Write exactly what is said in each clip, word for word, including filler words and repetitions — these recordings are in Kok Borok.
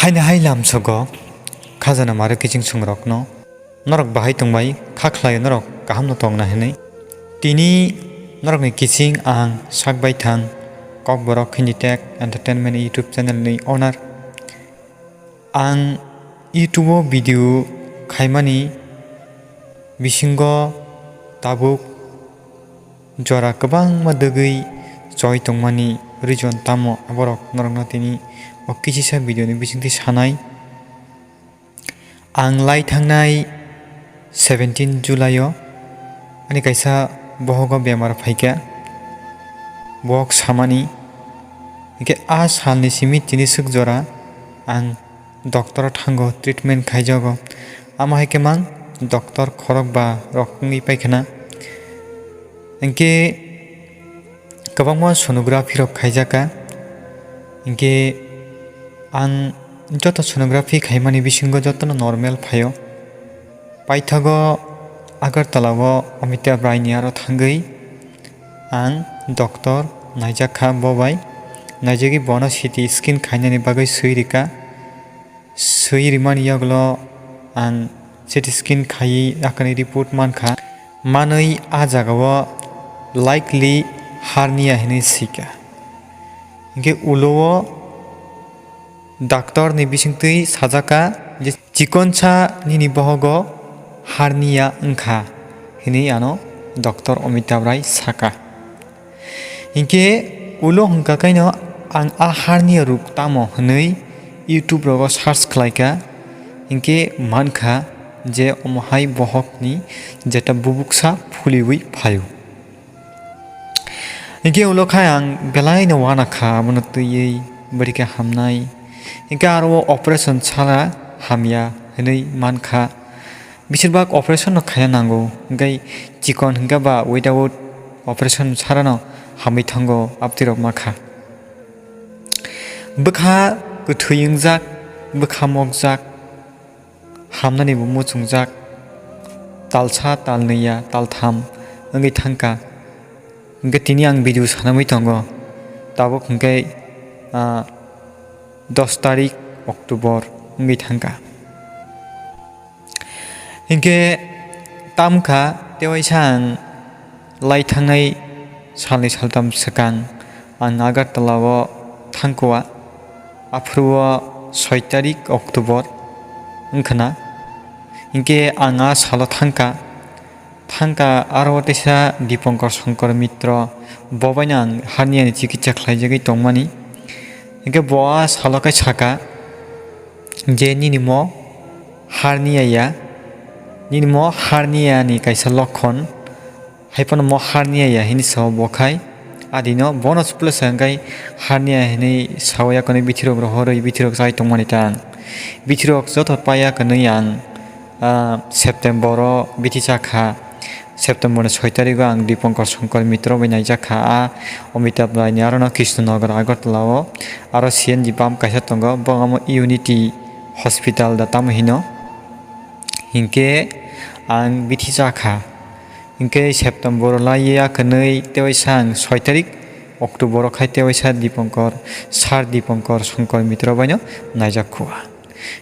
Haini hai lamsogo khajana maro kiching songrokno norok bahai tongbai kha khlaio, norok kahamno tongna hinwi. Tini norokni kiching ang sak baithang Kokborok Hindi Tech Entertainment YouTube channel ni owner. Ang YouTube o video khaimani bisingo tabuk jora kwbangma dwgwi choi tongmani reason tamo, aborok norokno tini o kisisa video ni bisingtwi sanai. Ang lai thangnai seventeen July o ani kaisa bohogo bemar phaikha, bohok samani. Hinkhe a salni simi tini swk jora ang doctor o thango, treatment khaijago. Amo hai khe mang doctor khorok ba rok wngwi paikhana. Hinkhe kwbangma sonography rok khaijakha. Hinkhe ang joto sonography khaimani bisingo jotono normal phaio. Paithago Agartala o Amitabh Rai ni aro thangwi ang doctor naijakha, bo bai naijagwi bono C T scan khainani bagwi swi rikha. Swi rimani yagulo ang C T scan khaiwi akhani report mankha. Manwi a jagao likely hernia hinwi swikha. Hinkhe ulo o doctor ni bisingtwi sajakha je chikonsa nini bohogo hernia wngkha hinwi ano doctor Amitabh Rai saka. Hinkhe ulo hwnkha kaino ang a hernia rok tamo hwnwi YouTube rogo search khlaikha, hinkhe mankha je omo hai bohokni jeta bubuksa phuliwi phaio. Hinkhe ulo khai ang belaino uanakha abono twiwi, bwrwi khe hamnai. Hinkhe aro o operation sara hamya hwnwi mankha. Besirbak operation no khaina nango, hinkhe chikon hinkhe ba without operation sara no hamwi thango, abtwi rok makha. Bwkha kwthwi wngjak, bwkha mokjak, hamnani bo muchungjak, talsa, talnwi ya, taltham wngwi thangkha. Hinkhe tini ang video sanamwi tongo, tabuk hinkhe, ah, dos tarik October wngwi thangkha. Hinkhe tamkha tewaisa ang lai thangnai salni saltam swkang ang Agartala o thangkha, aphuru o soi tarik October wngkhana. Hinkhe ang a salo thangkha, thangkha aro teisa Dipankar Shankar Mitra, bo baino ang hernia ni chikitsa khlaijagwi tongmani. Hinkhe bo a salo khe saka je nini mo hernia ya, nini mo hernia ni kaisa lokhon, hai phano mo hernia ya hini sao bo khai. Adino bono chwpla sa hwnkhe hernia hinwi sao, yakoni bithirok rohorwi bithirok chai tongmani ta ang. Bithirok joto paiya kwnwi ang, ah, September o bithi chakha. September ni soi tarik o ang Dipankar Shankar Mitra bai naijakha a Amitabh Rai ni arono Krishnanagar Agartala o. Aro C N G pump kaisa tongo, bo amo Unity Hospital da tamo hino. Hinkhe ang bithi chakha. Hinkhe September o laiya kwnwi tewaisa ang soi tarik October o khai tewaisa Dipankar, Sir Dipankar Shankar Mitra baino naijak khua.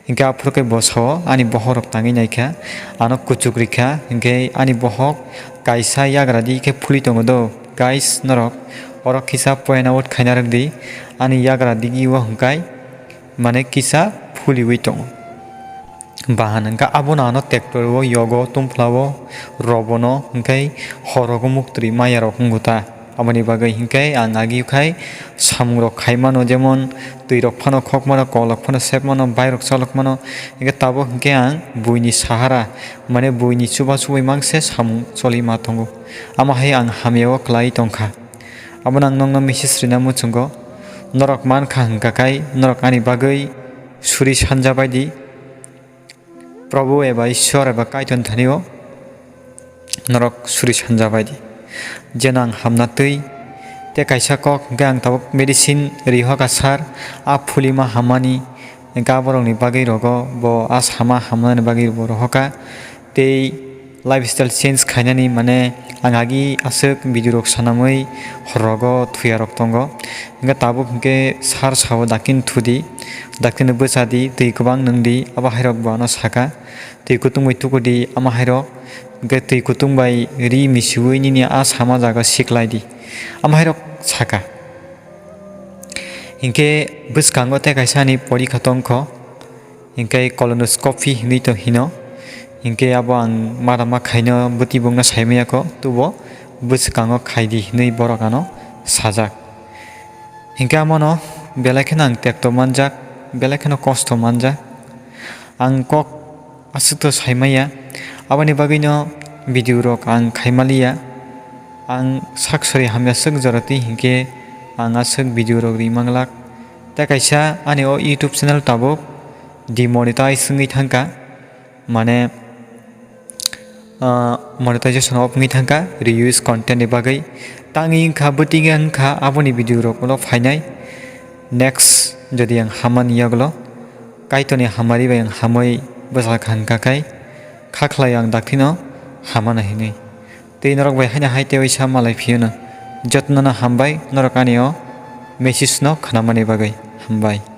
Hinkhe aphuru khe bo sao ani bohorok tangwi naikha, ano kuchuk rikha, hinkhe ani bohok kaisa yagra di khe phuli tongo do. Guys, norok oro kisa point out khaina rwk di, ani yagra digi o hwnkhe mane kisa phuliwi tongo. Bahan hwnkhe abono ano tractor o yogo tumphlao robono hwnkhe horogo muktwi mayarok wngo ta. Aboni bagwi hinkhe ang agi khai samungrok khai mano, jemon twirok phano khok mano, kolok phano sep mano, bairok chalok mano. Hinkhe tabuk hinkhe ang buini sahara, mane buini chuba chubai mangse samung choli ma tongo. Amo hai ang hamya o kwlai tongkha. Abono ang nokno message rina muchungo. Norok mankha hwnkha khai norok ani bagwi suri sanja bai di. Probhu eba Ishwar eba Kaitor thani o norok suri sanja bai di. Jeno ang hamna twi tei kaisa kok hwnkhe ang tabuk medicine ri hoka sir, a phulima hammani hwnkhe aborokni bagwi rogo bo a sama hamnani bagwi bo rohoka tei Lifestyle change khainani, mane ang agi aswk video rok sanamwi horrogo thuyarok tongo. Hingkhe tabuk hingkhe sar sao daktin thudi, daktin bwchadi, twi kwbang nwngdi, abo hairok bo ano saka. Twi kutung bai tukudi ama hairok, hingkhe twi kutung bai ri misiui nini a sama jaga siklai di, ama hairok saka. Hingkhe bwskango tei kaisa ani porikha tongkho, hingkhe colonoscopy hinwi to hino. Hingkhe abo ang mada ma khaino bwtwi bungno saimaya kho, tubo bwskango khaidi hinwi borok ano sajak. Hingkhe amono belai kheno ang tekto manjak, belai kheno kosto manjak. Ang kok aswkto saimaya, aboni bagwino video rok ang khaimaliya. Ang sak sori hamya swk jora twi hinkhe ang aswk video rok ri manglak. Tei kaisa ani o YouTube channel tabuk demonetize wngwi thangkha, mane, ah, monetization off wngwi thangkha reuse content ni bagwi. Tangwi wngkha, bwtwi wngkha aboni video rok ulo phainai. Next jodi ang hamani yagulo Kaitorni hamari bai ang hamwi bwsa kha hwnka khai, kha khlai ang dakti no hamana hinwi. Tei norok bai haino hai tei waisa malai phiyano. Jotno no hambai norok ani o message no khnamani bagwi. Hambai.